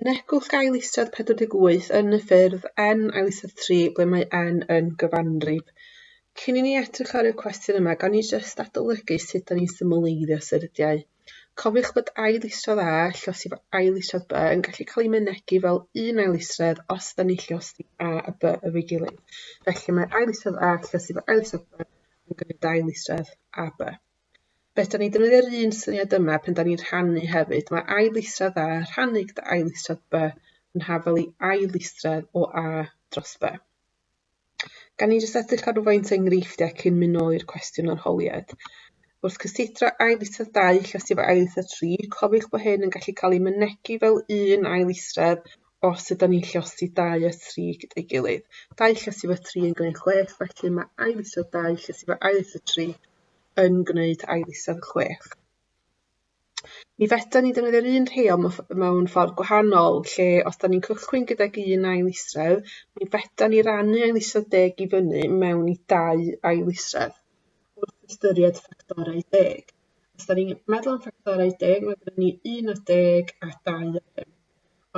Mynegwch ail eistedd 48 yn y ffurf n ail eistedd 3 ble mae n yn gyfanrif. Cyn i ni edrych ar y cwestiwn yma, gawn ni jyst adolygu sut da ni'n symleiddio syrdiau. Cofiwch bod ail isod A llosi efo ail isod B yn gallu cael ei mynegi fel un ail isradd os da ni'n llosi A a B efo'i gilydd. Felly mae ail isod A llosi efo ail isod B yn gwneud ail isradd AB. Beth da ni'n defnyddio'r un syniad yma pan da ni'n rhannu hefyd. Mae ail isradd A rhannu gyda ail isradd B yn hafal i ail isradd o A dros B. Gan ni jyst edrych ar rywfaint o enghreifftiau cyn mynd nôl i'r cwestiwn arholiad. Wrth cysidro ail isradd 2 lluosi efo ail isradd 3, cofiwch bod hyn yn gallu cael ei mynegi fel un ail isradd os ydan ni'n lluosi 2 a 3 gyda'i gilydd. 2 lluosi efo 3 yn gwneud 6, felly mae ail isradd 2 lluosi efo ail isradd 3 yn gwneud ail isradd 6. Mi fedran ni defnyddio'r un rheol mewn ffordd gwahanol, lle os da ni'n cychwyn gydag un ail isradd, mi fedran ni rannu ail isradd deg i fyny mewn i dau ail isradd wrth ystyried ffactorau deg. Os da ni'n meddwl am ffactorau deg, mae gennym ni 1 o deg a 2 o 5.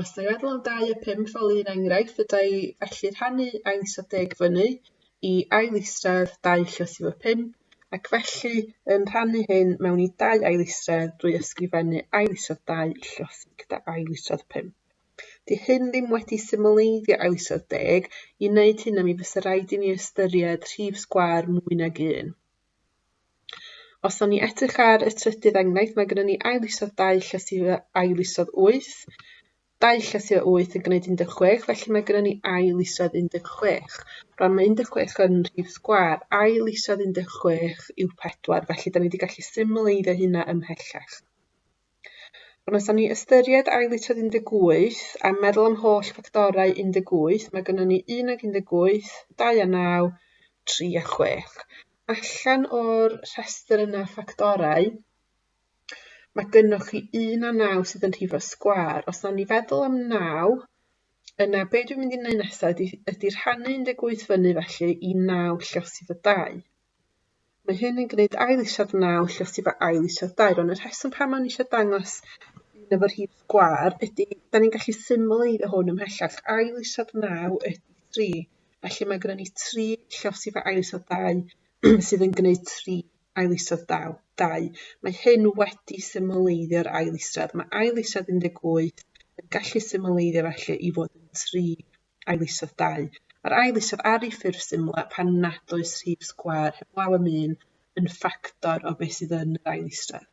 Os da ni'n meddwl am 2 a 5 fel un enghraifft, fedra i felly rhannu ail isradd deg fyny i ail isradd 2 lluosi efo 5, ac felly yn rhannu hyn mewn i dau ail isradd drwy ysgrifennu ail isradd 2 lluosi gyda ail isradd 5. Di hyn ddim wedi symleiddio ail isradd deg, i wneud hynna mi fysa rhaid i ni ystyried rhif sgwâr mwy nag un. Os nawn ni edrych ar y trydydd enghraifft, mae gennym ni ail isod 2 llysu ail isod 8. 2 llysu 8 yn gwneud 16, felly mae gennym ni ail isod 16. Rwan mae 16 yn rhif sgwâr, ail isod 16 yw 4, felly da ni wedi gallu symleiddio hynna ymhellach. Ond os nawn ni ystyried ail litr 18 a meddwl am holl ffactorau 18, mae gynnon ni 1 ag 18, 2 a 9, 3 a 6. Allan o'r rhestr yna ffactorau, mae gynnoch chi 1 a 9 sydd yn rhifo sgwâr. Os nawn ni feddwl am 9, yna be dwi'n mynd i wneud nesaf ydy, ydy rhannu 18 fyny felly i 9 llosi fy 2. Mae hyn yn gwneud ail isod 9 lluosi efo ail isod 2. Rwan, y rheswm pam o'n i eisiau dangos un efo'r rhif sgwâr ydy, da ni'n gallu symleiddio hwn ymhellach. Ail isod 9 ydy 3. Felly mae gennym ni 3 lluosi efo ail isod 2 sydd yn gwneud 3 ail isod 2. Mae hyn wedi symleiddio'r ail isod. Mae ail isod 18 yn gallu symleiddio felly i fod yn 3 ail isod 2. Mae'r ail isod ar ei ffurf symla pan nad oes rhif sgwâr heblaw am un yn ffactor o beth sydd yn yr ail isradd.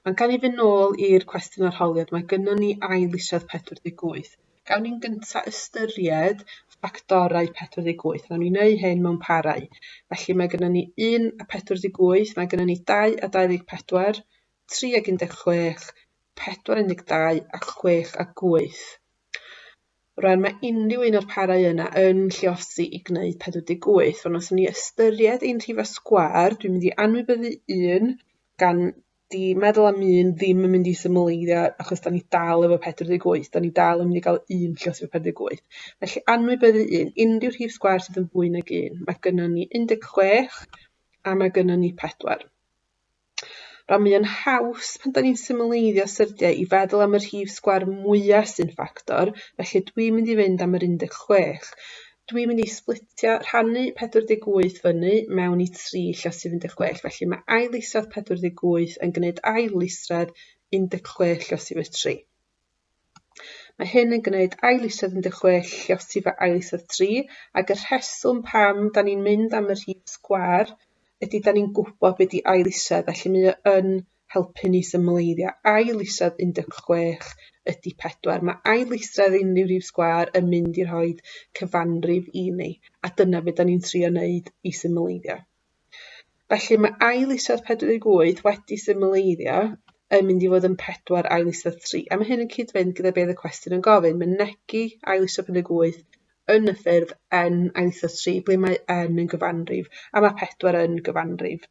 Ond gan i fynd nôl i'r cwestiwn arholiad, mae gynnon ni ail isradd 48. Gawn ni'n gyntaf ystyried ffactorau 48. Nawn ni wneud hyn mewn parau. Felly mae gynnon ni 1 a 48, mae gynnon ni 2 a 24, 3 ag 16, 4 12 a 6 a 8. Rwan mae unrhyw un o'r parau yna yn lluosi i gwneud 48. Ond os ni ystyried ein rhifau sgwâr, dwi'n mynd i anwybyddu un, gan di meddwl am un ddim yn mynd i symleiddio achos da ni dal efo 48, da ni dal yn mynd i gael un lluosi efo 48. Felly anwybyddu un, unrhyw rhif sgwâr sydd yn fwy nag un. Mae gynnon ni 16 a mae gynnon ni 4. Rwan mae o'n haws pan 'dan ni'n symleiddio syrdiau i feddwl am y rhif sgwâr mwya sy'n ffactor, felly dwi'n mynd i fynd am yr 16. Dwi'n mynd i sblitio, rhannu 48 fyny mewn i 3 lluosi 16, felly mae ail isradd 48 yn gwneud ail isradd 16 lluosi efo 3. Mae hyn yn gwneud ail isod 16 lluosi fo ail isod 3, ac y rheswm pam da ni'n mynd am y rhif sgwâr ydy da ni'n gwybod be di ail isod, felly mae o yn helpu ni symleiddio. Ail isod 16 ydy 4. Mae ail isod unrhyw rhif sgwâr yn mynd i rhoi cyfanrif i ni, a dyna be da ni'n trio wneud i symleiddio. Felly mae ail isod 48 wedi symleiddio yn mynd i fod yn 4 ail isod 3. A mae hyn yn cyd-fynd gyda beth y cwestiwn yn gofyn, mynegi ail isod 48 yn y ffurf n ail isod 3, ble mae n yn gyfanrif, a mae 4 yn gyfanrif.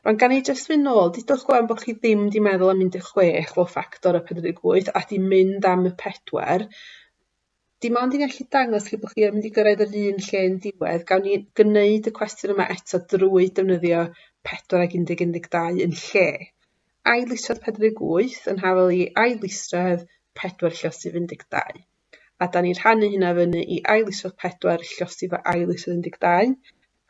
Rwan, gan i jyst fynd nôl, dudwch gwan bod chi ddim wedi meddwl am 16 fel ffactor o 48 a di mynd am y 4, Dim ond i gallu dangos chi bod chi yn mynd i gyrraedd yr un lle yn diwedd, gawn ni gwneud y cwestiwn yma eto drwy defnyddio 4 ag 11 12 yn lle. Ail isradd 48 yn hafal i ail isradd 4 lluosi 12. A da ni'n rhannu hynna fyny i ail isradd 4 lluosi fo ail isradd 12.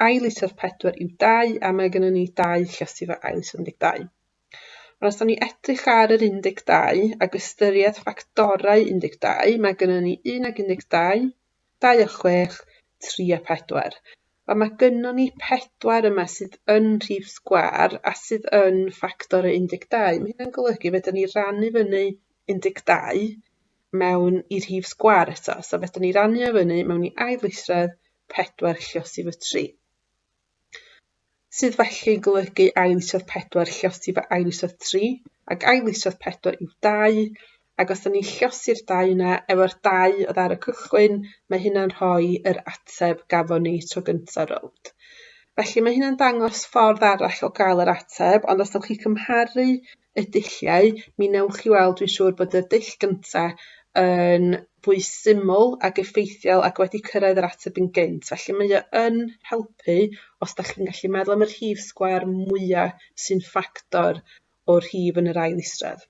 Ail isradd 4 yw 2 a mae gennym ni 2 lluosi fo ail isradd 12. Ond os da ni edrych ar yr 12 ac ystyried ffactorau 12, mae gennym ni 1 ag 12, 2 a 6, 3 a 4. Wel, mae gynnon ni 4 yma sydd yn rhif sgwâr a sydd yn ffactor y 12. Mae hynna'n golygu fedrwn ni rannu fyny 12 mewn i rhif sgwâr eto. So fedrwn ni rannu o fyny mewn i ail isradd 4 lluosi fo 3. Sydd felly'n golygu ail isradd 4 lluosi fo ail isradd 3, ac ail isradd 4 yw 2, ac os da ni'n lluosi'r 2 yna efo'r 2 oedd ar y cychwyn, mae hynna'n rhoi yr ateb gafon ni tro gyntaf rownd. Felly mae hynna'n dangos ffordd arall o gael yr ateb, ond os ydych chi'n cymharu y dulliau, mi wnewch chi weld dwi'n siŵr bod y dull gynta yn fwy syml ac effeithiol ac wedi cyrraedd yr ateb yn gynt. Felly mae o yn helpu os dach chi'n gallu meddwl am y rhif sgwâr mwya sy'n ffactor o'r rhif yn yr ail isradd.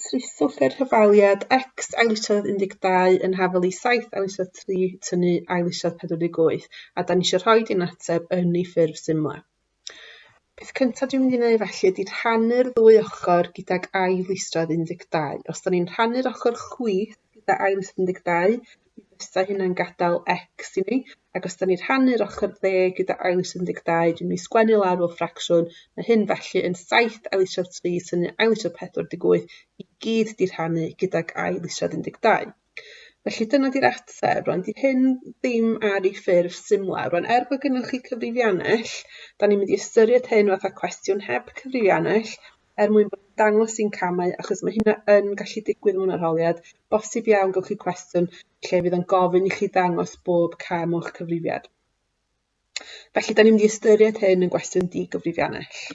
Datryswch yr hafaliad x ail isradd 12 yn hafal i 7 ail isradd 3 tynnu ail isradd 48 a da ni eisiau rhoi ein ateb yn ei ffurf symla. Peth cyntaf dwi'n mynd i wneud felly ydy rhannu'r ddwy ochr gydag ail isradd 12. Os da ni'n rhannu'r ochr chwith gyda ail isradd 12, mi fysa hynna'n gadael x i ni, ac os da ni'n rhannu'r ochr dde gyda ail isradd 12, dwi'n mynd i sgwennu lawr fel ffracsiwn, mae hyn felly yn 7 ail isradd 3 tynnu ail isradd 48 i gyd di rhannu gydag ail isradd 12. Felly dyna di'r ateb. Rwan, di hyn ddim ar ei ffurf symla. Rwan, er bod gennych chi cyfrifiannell, da ni'n mynd i ystyried hyn fatha cwestiwn heb cyfrifiannell, er mwyn bod yn dangos i'n camau, achos mae hynna yn gallu digwydd mewn arholiad. Bosib iawn gewch chi cwestiwn lle fydd yn gofyn i chi ddangos bob cam o'ch cyfrifiad. Felly, da ni'n mynd i ystyried hyn yn gwestiwn di-gyfrifiannell.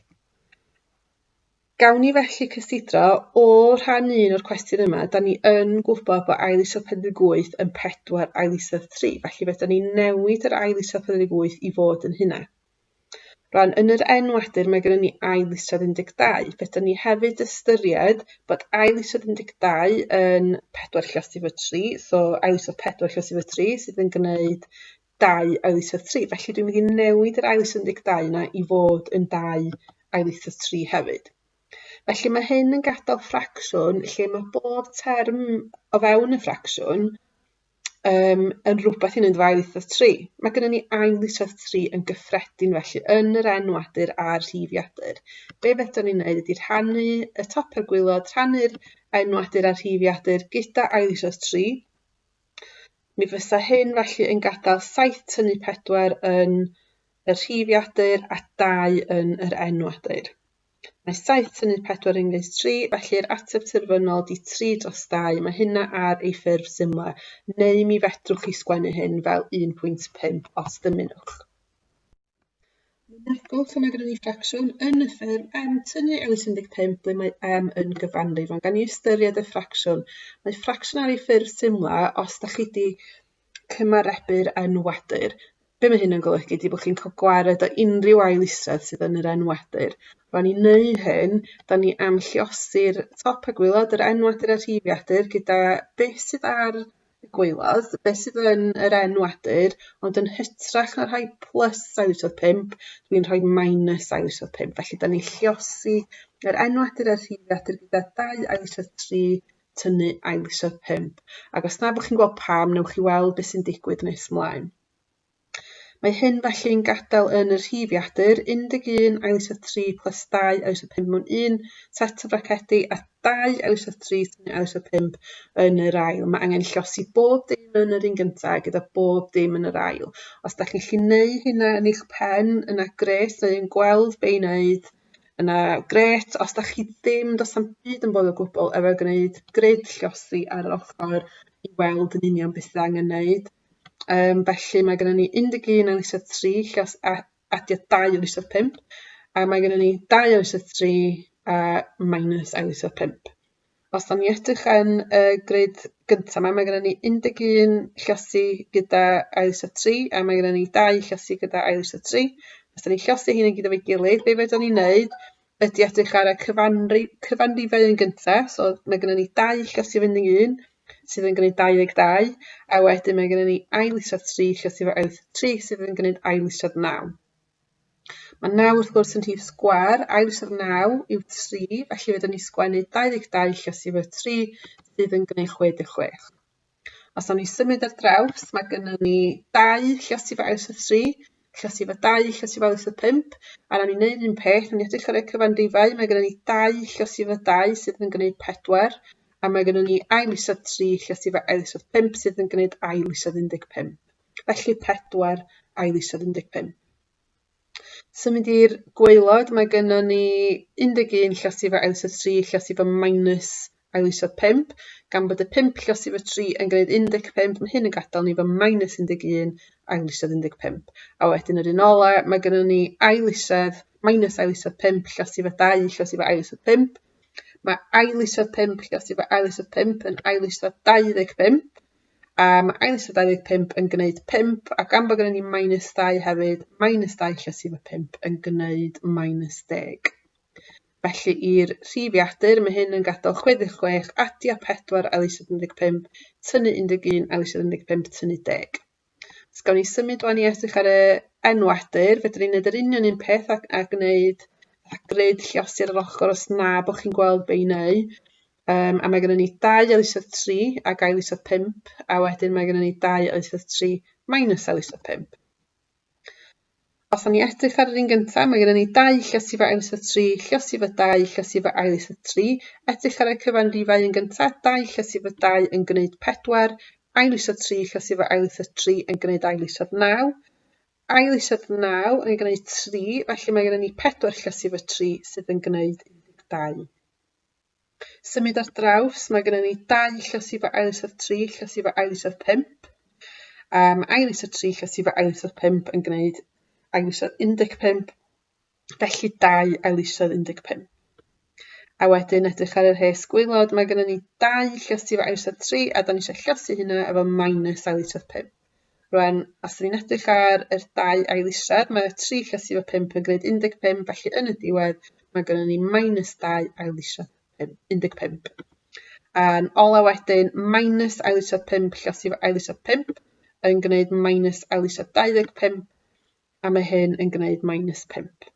Gawn ni felly cysidro o rhan un o'r cwestiwn yma, da ni yn gwybod bod ail isod 48 yn 4 ail isod 3, felly fedra ni newid yr ail isod 48 i fod yn hynna. Rwan, yn yr enwadur mae gennym ni ail isradd 12. Fedrwn ni hefyd ystyried bod ail isradd 12 yn 4 lluosi efo 3, so ail isradd 4 lluosi efo 3 sydd yn gwneud 2 ail isradd 3. Felly dwi'n mynd i newid yr ail isradd 12 yna i fod yn 2 ail isradd 3 hefyd. Felly mae hyn yn gadael ffracsiwn lle mae bob term o fewn y ffracsiwn yym yn rhywbeth i wneud efo ail isradd 3. Mae gennym ni ail isradd 3 yn gyffredin felly yn yr enwadur a'r rhifiadur. Be fedrwn ni wneud ydy rhannu y top a'r gwaelod, rhannu'r enwadur a'r rhifiadur gyda ail isradd 3. Mi fysa hyn felly yn gadael 7 tynnu 4 yn y rhifiadur a 2 yn yr enwadur. Mae 7 tynnu 4 yn gwneud 3, felly'r ateb terfynol 'di 3 dros 2. Mae hynna ar ei ffurf symla, neu mi fedrwch chi sgwennu hyn fel 1.5 os dymunwch. Mynegwch lle mae gennym ni ffracsiwn yn y ffurf m tynnu elis 15 ble mae m yn gyfanrif. Ond gan ni ystyried y ffracsiwn. Mae ffracsiwn ar ei ffurf symla os da chi 'di cymarebu'r enwadur. Be mae hyn yn golygu ydy bod chi'n cael gwared o unrhyw ail isradd sydd yn yr enwadur. Rwan i wneud hyn, da ni am lluosi'r top a gwaelod, yr enwadur a'r rhifiadur, gyda beth sydd ar y gwaelod, beth sydd yn yr enwadur, ond yn hytrach na rhoi plus ail isradd 5, dwi'n rhoi minus ail isradd 5. Felly da ni'n lluosi yr enwadur a'r rhifiadur gyda 2 ail isradd 3 tynnu ail isod 5. Ac os na bod chi'n gweld pam, newch chi weld beth sy'n digwydd nes mlaen. Mae hyn felly'n gadael yn y rhifiadur 11 ail isod 3 plus 2 ail isod 5 mewn un set o fracedi a 2 ail isod 3 tynnu ail isod 5 yn yr ail. Mae angen llosi bob dim yn yr un gyntaf gyda bob dim yn yr ail. Os da chi'n gallu neud hynna yn eich pen, yna gret, neu yn gweld be i wneud, Yna grêt, os dach chi ddim, does na'm byd yn bod o gwbl efo gwneud grid llosi ar yr ochr i weld yn union beth sydd angen wneud. Yym felly mae gennym ni 11 ail isod 3 llos a adio 2 ail isod 5 a mae gennym ni 2 ail isod 3 a minus ail isod 5. Os da ni edrych yn y grid gynta 'ma, mae gennym ni 11 llosi gyda ail isod 3 a mae gennym ni 2 llosi gyda ail isod 3. Os da ni'n llosi hyn i gyd efo'i gilydd, be fedrwn ni wneud ydy edrych ar y cyfanri, cyfanrifau yn gyntaf, so mae gennym ni 2 llosi fynd yn 1, sydd yn gwneud 22, a wedyn mae gennym ni ail isod 3 llosi efo ail isod 3 sydd yn gwneud ail isod 9. Mae 9 wrth gwrs yn rhif sgwâr, ail isod 9 yw 3, felly fedrwn ni sgwennu 22 llosi efo 3 sydd yn gwneud 66. Os nawn ni symud ar draws, mae gynnon ni 2 lluosi efo ail 3, lluosi efo 2, lluosi efo ail 5, a nawn ni wneud un peth, nawn ni edrych ar y cyfanrifau, mae gynnon ni 2 lluosi efo 2 sydd yn gwneud 4, a mae gynnon ni ail isod 3 lluosi efo ail isod 5 sydd yn gwneud ail isod 15. Felly 4 ail isod 15. Symud i'r gwaelod, mae gynnon ni 11 llosi efo ail isod 3 llosi efo minus ail isod 5. Gan bod y 5 llosi efo 3 yn gwneud 15, mae hyn yn gadael ni efo minus 11 ail isod 15. A wedyn yr un ola, mae gynnon ni ail isod, minus ail isod 5 llosi efo 2 llosi efo ail isod 5. Mae ail isod 5 llosi efo ail isod 5 yn ail isod 25. A mae ail isod 25 yn gwneud 5, a gan bod gennym ni minus 2 hefyd, minus 2 llysu efo 5 yn gwneud minus 10. Felly i'r rhifiadur, mae hyn yn gadael 66, adio 4 ail isod 15, tynnu 11 ail isod 15, tynnu 10. Os gawn ni symud wan i edrych ar y enwadur, fedrwn ni wneud yr union un peth a, a gwneud a grid lluosi ar yr ochr os na bod chi'n gweld be i wneud. Yym a mae gynnon ni 2 ail isod 3 ac ail isod 5, a wedyn mae gynnon ni 2 ail isod 3 minus ail isod 5. Os o'n ni edrych ar yr un gyntaf, mae gynnon ni 2 lluosi efo ail isod 3, lluosi efo 2, lluosi efo ail isod 3. Edrych ar y cyfanrifau yn gyntaf, 2 lluosi efo 2 yn gwneud 4, ail isod 3 lluosi efo ail isod 3 yn gwneud ail isod 9. Ail isod 9 yn gwneud 3, felly mae gynnon ni 4 lluosi efo 3 sydd yn gwneud 12. Symud ar draws, mae gennym ni 2 lluosi efo ail isod 3, lluosi efo ail isod 5. A mae ail isod 3 lluosi efo ail isod 5 yn gwneud ail isod 15, felly 2 ail isod 15. A wedyn edrych ar y rhes gwaelod, mae gennym ni 2 lluosi efo ail isod 3, a da ni eisiau lluosi hynna efo minus ail isod 5. Rwan, os ni'n edrych ar yr dau ail isod, mae 3 lluosi efo 5 yn gwneud 15, felly yn y diwedd mae gennym ni minus 2 ail isod 15. A'n ola wedyn, minus ail isod 5 lluosi efo ail isod 5 yn gwneud minus ail isod 25, a mae hyn yn gwneud minus 5.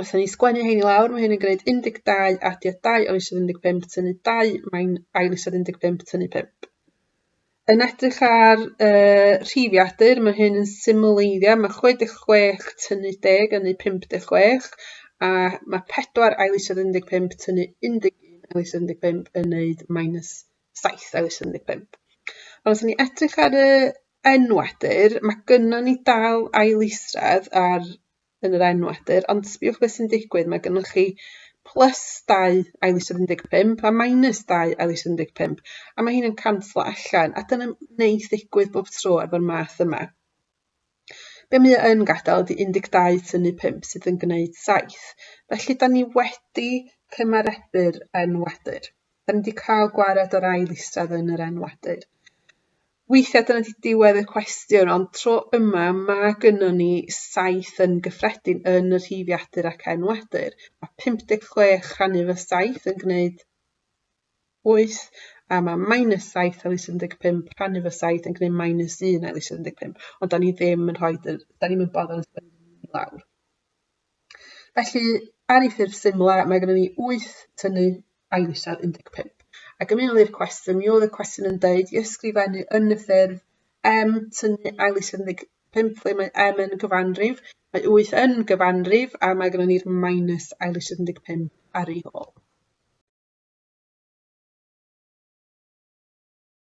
Os ni'n sgwennu hein i lawr, mae hyn yn gwneud 12 adio 2 ail isod 15 tynnu 2 mae'n ail isod 15 tynnu 5. Yn edrych ar uh, rhifiadur, mae hyn yn symleiddio, mae 66 tynnu 10 yn 56, a mae 4 ail isod 15 tynnu 11 ail isod 15 yn neud minus 7 ail isod 15. Ond os ni'n edrych ar y enwadur, mae gynnon ni dal ail isradd ar yn yr enwadur, ond sbiwch beth sy'n digwydd, mae gennych chi plus 2 ail isod 15 a minus 2 ail isod 15, a mae hyn yn canslo allan, a dyna wneith ddigwydd bob tro efo'r math yma. Be mae o yn gadael ydy 12 tynnu 5 sydd yn gwneud 7. Felly, da ni wedi cymarebu'r enwadur. Da ni wedi cael gwared o'r ail isradd yn yr enwadur. Weithiau dyna 'di diwedd y cwestiwn, ond tro yma ma' gynnon ni saith yn gyffredin yn y rhifiadur ac enwadur. Mae 56 rhannu efo 7 yn gwneud 8, a mae minus 7 ail 15 rhannu efo 7 yn gwneud minus 1 ail 15. Ond da ni ddim yn rhoi, da ni'm yn boddran i lawr. Felly, ar ei ffurf symla, mae gennym ni 8 tynnu ail isaf 15. Ac yn mynd i'r cwestiwn, mi oedd y cwestiwn yn deud i ysgrifennu yn y ffurf m tynnu ail isaf 15, lle mae m yn gyfanrif, mae 8 yn gyfanrif, a mae gennym ni'r minus ail isaf 15 ar ei ôl.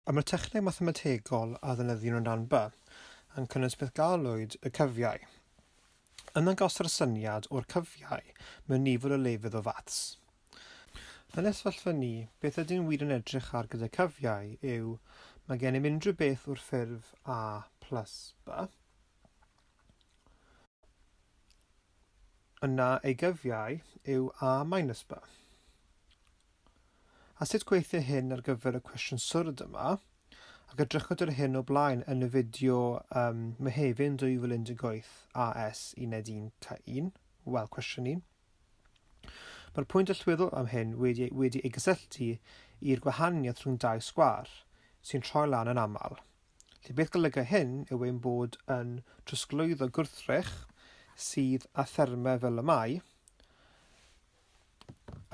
A Mae'r techneg mathemategol a ddefnyddiwn yn Rhan B yn cynnwys beth galwyd y cyfiau. Ymddangosir y syniad o'r cyfiau mewn nifer o lefydd o faths. Yn y sefyllfa ni, beth ydyn wir yn edrych ar gyda cyfiau yw mae gennym unrhyw beth o'r ffurf A plus B. Yna ei gyfiau yw A minus B. A sut gweithio hyn ar gyfer y cwestiwn swrd yma? Ac edrychwyd ar hyn o blaen yn y fideo um, Mehefin 2018 AS Uned 1 K1, wel, cwestiwn 1. Mae'r pwynt allweddol am hyn wedi, wedi ei gysylltu i'r gwahaniaeth rhwng dau sgwâr, sy'n troi lan yn aml. Felly beth golyga hyn yw ein bod yn trosglwyddo gwrthrych sydd â thermau fel y mae,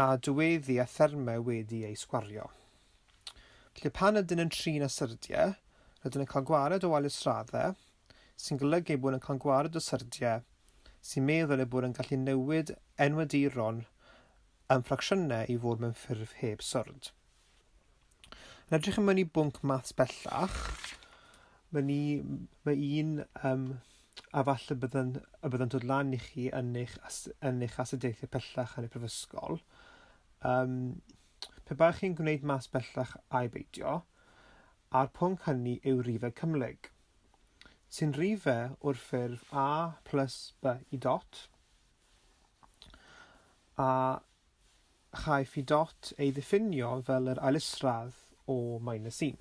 a dyweddi a thermau wedi eu sgwario. Felly pan ydyn yn trin â syrdiau, rydyn yn cael gwared o wael israddau, sy'n golygu eu bod yn cael gwared o syrdiau sy'n meddwl eu bod yn gallu newid enwaduron yn ffracsiynau i fod mewn ffurf heb syrd. Yn edrych ymlaen i bwnc maths bellach, mae, ni, mae un um, a falle byddwn, y byddwn dod lan i chi yn eich, yn eich astudiaethau pellach yn y prifysgol. Um, pe baech chi'n gwneud maths bellach a'i beidio, a'r pwnc hynny yw rifau cymhlyg, sy'n rifau o'r ffurf a plus b i dot, a Chaiff y dot ei ddiffinio fel yr ail-isradd o minus 1,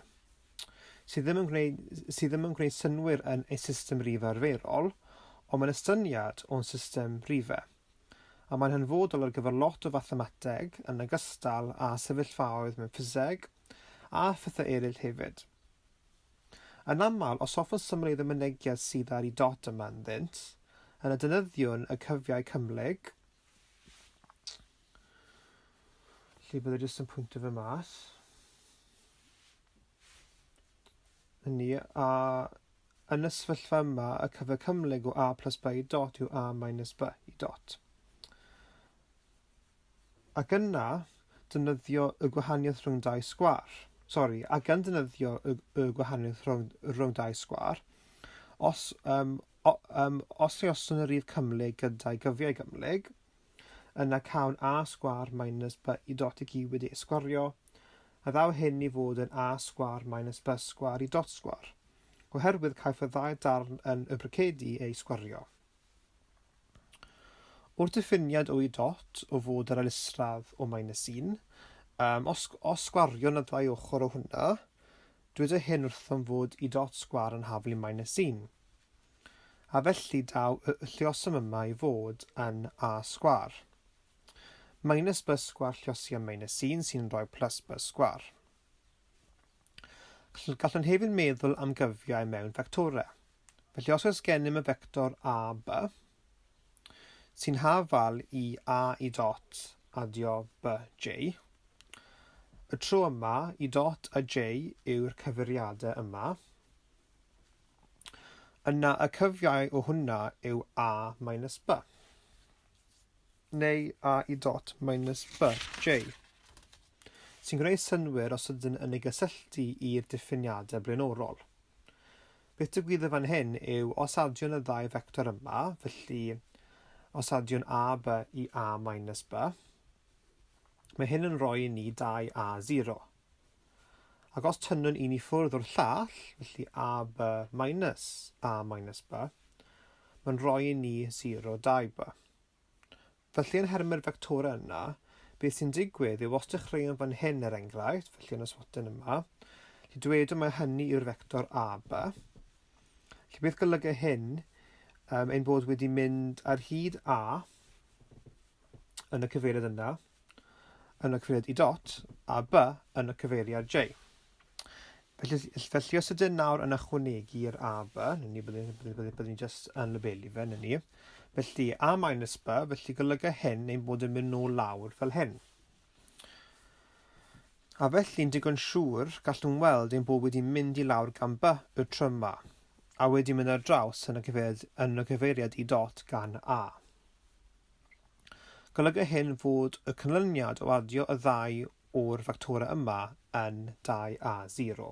sydd ddim yn gwneud, sydd ddim yn gwneud synnwyr yn ei system rifau arferol, ond mae'n estyniad o'n system rifau. A mae'n hanfodol ar gyfer lot o fathemateg yn ogystal â sefyllfaoedd mewn ffiseg a phethau eraill hefyd. Yn aml, os hoffwn symleiddio mynegiad sydd â'r i dot yma ynddynt, yna defnyddiwn y cyfiau cymhlyg, Felly byddai jyst yn pwyntio fe mas. Hynny, a yn y sefyllfa yma, y cyfer cymhlyg o a plus b i dot yw a minus b i dot. Ac yna, defnyddio y gwahaniaeth rhwng dau sgwâr. Sori, ac yn defnyddio y, y gwahaniaeth rhwng, rhwng dau sgwâr, os, um, O, um, os ei osod y rif cymhlyg gyda'i gyfiau gymhlyg, yna cawn a sgwâr minus b i dot i gyd wedi ei sgwario, a ddaw hyn i fod yn a sgwâr minus b sgwâr i dot sgwâr, oherwydd caiff y ddau darn yn y bracedi eu sgwario. O'r diffiniad o i dot o fod yr ail-isradd o minus 1, um, os, os sgwariwn y ddau ochr o hwnna, dweda hyn wrthom fod i dot sgwâr yn haflu minus 1. A felly daw y lluoswm yma i fod yn a sgwâr. Minus b sgwâr lluosi â minus 1 sy'n rhoi plus b sgwâr. Gallwn hefyd meddwl am gyfiau mewn fectorau. Felly os oes gennym y fector a b, sy'n hafal i a i dot adio b j, y tro yma i dot a j yw'r cyfeiriadau yma, Yna y cyfiau o hwnna yw a minus b. Neu a i dot minus b, j. Sy'n gwneud synnwyr os ydyn yn ei gysylltu i'r diffiniadau blaenorol. Beth digwyddodd fan hyn yw os adiwn y ddau fector yma, felly os adiwn a b i a minus b, mae hyn yn rhoi i ni 2a0. Ac os tynnwn un i ffwrdd o'r llall, felly a b minus a minus b, mae'n rhoi i ni 0, 2 b. Felly yn nhermau'r fectorau yna, beth sy'n digwydd yw os dechreuwn fan hyn er enghraifft, felly yn y swatyn yma, felly dwedwn mai hynny yw'r fector a b. Felly beth golyga hyn um, ein bod wedi mynd ar hyd a yn y cyfeiriad yna, yn y cyfeiriad i dot a B yn y cyfeiriad J. Felly, felly os ydyn nawr yn ychwanegu'r A, B, nyn ni, byddwn, byddwn, byddwn, byddwn ni just yn labelu fe, nyn ni. Felly A minus B, felly golyga hyn ein bod yn mynd nôl lawr fel hyn. A felly'n digon siŵr, gallwn weld ein bod wedi mynd i lawr gan B y tro yma, a wedi mynd ar draws yn y cyfeiriad, yn y cyfeiriad i dot gan A. Golyga hyn fod y canlyniad o adio y ddau o'r factorau yma yn 2a 0.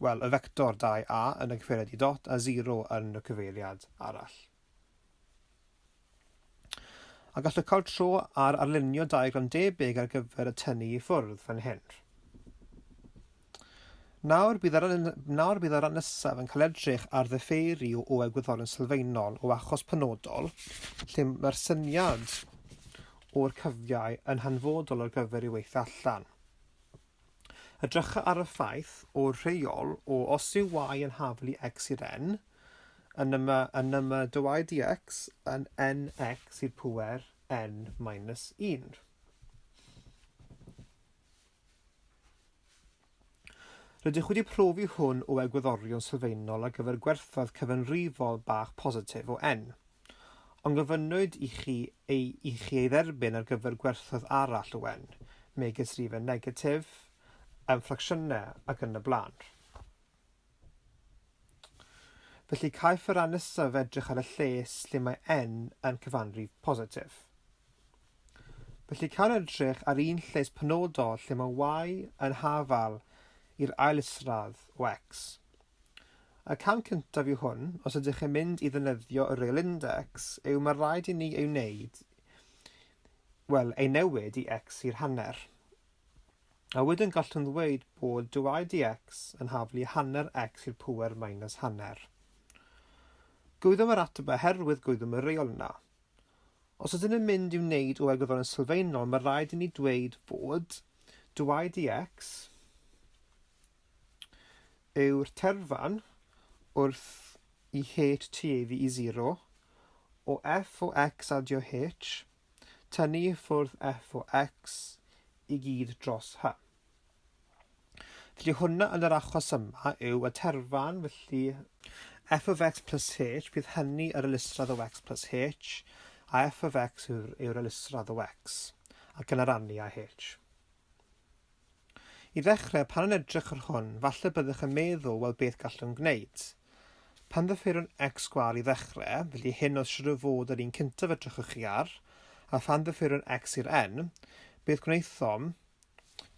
Wel, y fector 2a yn y cyfeiriad i dot a 0 yn y cyfeiriad arall. A gallwch cael tro ar arlunio diagram debyg ar gyfer y tynnu i ffwrdd fan hyn. Nawr bydd yr, nawr bydd y rhan nesaf yn cael edrych ar ddifeiri o egwyddorion sylfaenol o achos penodol, lle mae'r syniad o'r cyfiau yn hanfodol ar gyfer ei weithio allan. Edrycha ar y ffaith o'r rheol o os yw y yn haflu x i'r n, yna mae, yna mae dy dx yn nx i'r pŵer n minus 1. Rydych wedi profi hwn o egwyddorion sylfaenol ar gyfer gwerthoedd cyfanrifol bach positif o n, ond gofynnwyd i chi ei, i chi ei dderbyn ar gyfer gwerthoedd arall o n, megis rhifau negatif, ffracsiynau ac yn y blaen. Felly caiff y rhan nesaf edrych ar y lles lle mae n yn cyfanrif positif. Felly cawn edrych ar un lles penodol lle mae y yn hafal i'r ail isradd o x. Y cam cyntaf yw hwn, os ydych yn mynd i ddefnyddio y real index, yw mae rhaid i ni ei wneud, wel, ei newid i x i'r hanner. A wedyn gallwn ddweud bod dy dx yn haflu hanner x i'r pŵer minus hanner. Gwyddom yr ateb oherwydd gwyddom y reol yna. Os ydyn yn mynd i'w wneud o egwyddorion sylfaenol, mae rhaid i ni dweud fod dy dx yw'r terfan wrth i h tueddu i 0 o f o x adio h tynnu i ffwrdd f o x i gyd dros h. Felly hwnna yn yr achos yma yw y terfan, felly f of x plus h, bydd hynny yr elusradd o x plus h, a f of x yw'r yw elusradd o x, ac yn arannu â h. I ddechrau, pan yn edrych ar hwn, falle byddwch yn meddwl, wel beth gallwn gwneud? Pan ddyffeirwn x sgwâr i ddechrau, felly hyn oedd siwr o fod yr un cyntaf edrychwch chi ar, a phan ddyffeirwn x i'r n, beth gwnaethom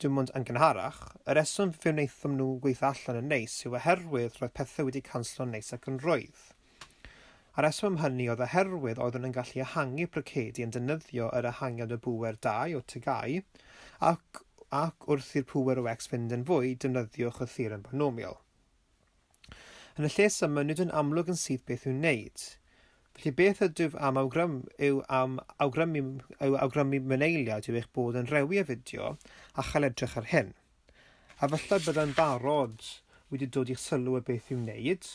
Dim ond yn gynharach, y rheswm fe wnaethom nhw gweithio allan yn neis yw oherwydd roedd pethau wedi canslo'n neis ac yn rhwydd. A'r rheswm am hynny oedd oherwydd oeddwn yn gallu ehangu brocedi yn defnyddio yr ehangiad o bŵer 2 o TGAU, ac, ac wrth i'r pŵer o x fynd yn fwy, defnyddiwch y theorem binomial. Yn y lles yma, nid yw'n amlwg yn syth beth i'w wneud. Felly beth ydw am awgrym, yw am awgrymu, yw awgrymu myneiliad yw eich bod yn rhewi y fideo a chael edrych ar hyn. A falle byddai'n barod wedi dod i'ch sylw y beth i'w wneud,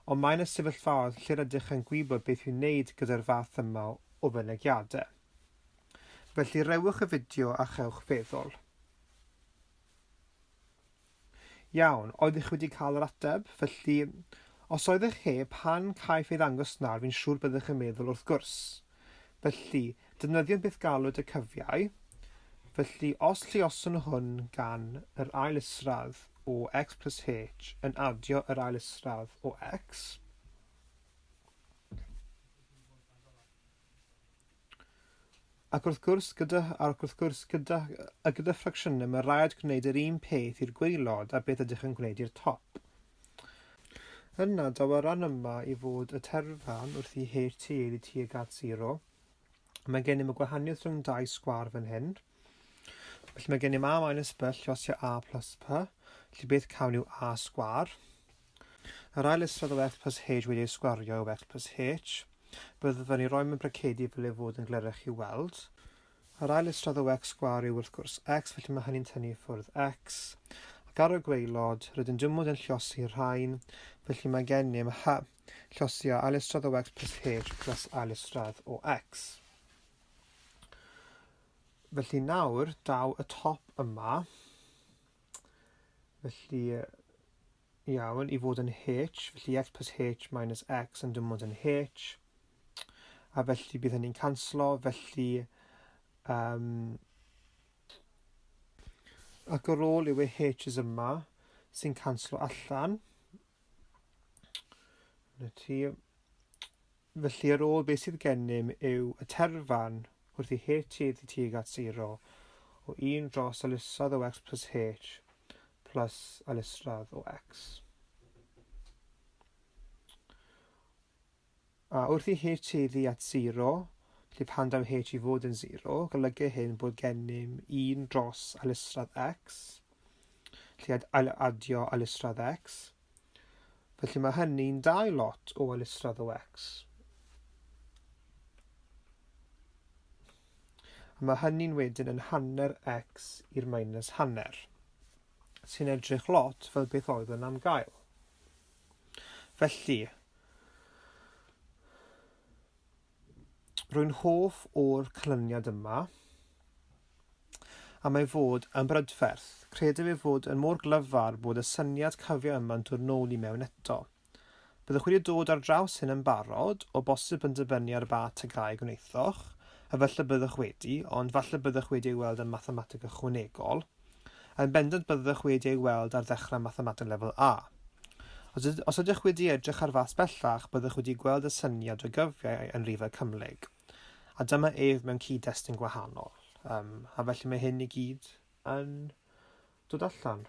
ond mae yna sefyllfaoedd lle rydych yn gwybod beth i'w wneud gyda'r fath yma o fynegiadau. Felly rewch y fideo a chewch feddwl. Iawn, oeddech chi wedi cael yr ateb? Felly, os oeddech chi, pan caiff ei ddangos nawr, fi'n siŵr byddech yn meddwl wrth gwrs. Felly, defnyddiwn beth galwyd y cyfiau. Felly, os lluoswn hwn gan yr ail isradd o x plus h yn adio yr ail isradd o x, Ac wrth gwrs, gyda, ac wrth gwrs, gyda, a gyda ffracsiynau, mae rhaid gwneud yr un peth i'r gwaelod a beth ydych yn gwneud i'r top. Yna, daw y rhan yma i fod y terfan wrth i h tueddu tuag at 0. Mae gennym y gwahaniaeth rhwng dau sgwâr fan hyn. Felly mae gennym a minus b llosio a plus p. Felly beth cawn yw a sgwâr. Yr ail isradd o x plus h wedi ei sgwario yw x plus h. Byddaf yn ei roi mewn bracedi fel ei fod yn glerach i'w weld. Yr ail isradd o x sgwâr yw wrth gwrs x, felly mae hynny'n tynnu i ffwrdd x. Ac ar y gwaelod, rydym dim ond yn llosi rhain, felly mae gennym h llosi o ail isradd o x plus h plus ail isradd o x. Felly nawr daw y top yma. Felly, iawn, i fod yn h, felly x plus h minus x yn dim ond yn h, a felly bydd hynny'n canslo, felly um, ac ar ôl yw y h's yma sy'n canslo allan. Na ti. Felly ar ôl beth sydd gennym yw y terfan wrth i h tueddu tuag at 0 o 1 dros alisradd o x plus h plus alisradd o x. A wrth i h tueddu at 0, felly pan daw h i fod yn 0, golygu hyn bod gennym 1 dros alisradd x, felly adio alisradd x, Felly mae hynny'n dau lot o alisradd o x. A mae hynny'n wedyn yn hanner x i'r minus hanner. sy'n edrych lot fel beth oedd yn am gael. Felly, rwy'n hoff o'r canlyniad yma, a mae fod yn brydferth. Credaf ei fod yn mor glyfar bod y syniad cyfio yma'n dod nôl i mewn eto. Byddwch wedi dod ar draws hyn yn barod, o bosib yn dibynnu ar ba TGAU gwnaethoch, a falle byddwch wedi, ond falle byddwch wedi ei weld yn Mathemateg Ychwanegol. Yn bendant byddwch wedi ei weld ar ddechrau Mathemateg Lefel A. Os, os ydych wedi edrych ar fath bellach, byddwch wedi gweld y syniad o gyfiau yn rhifau cymhlyg. A dyma ef mewn cyd-destun gwahanol. Um, a felly mae hyn i gyd yn dod allan.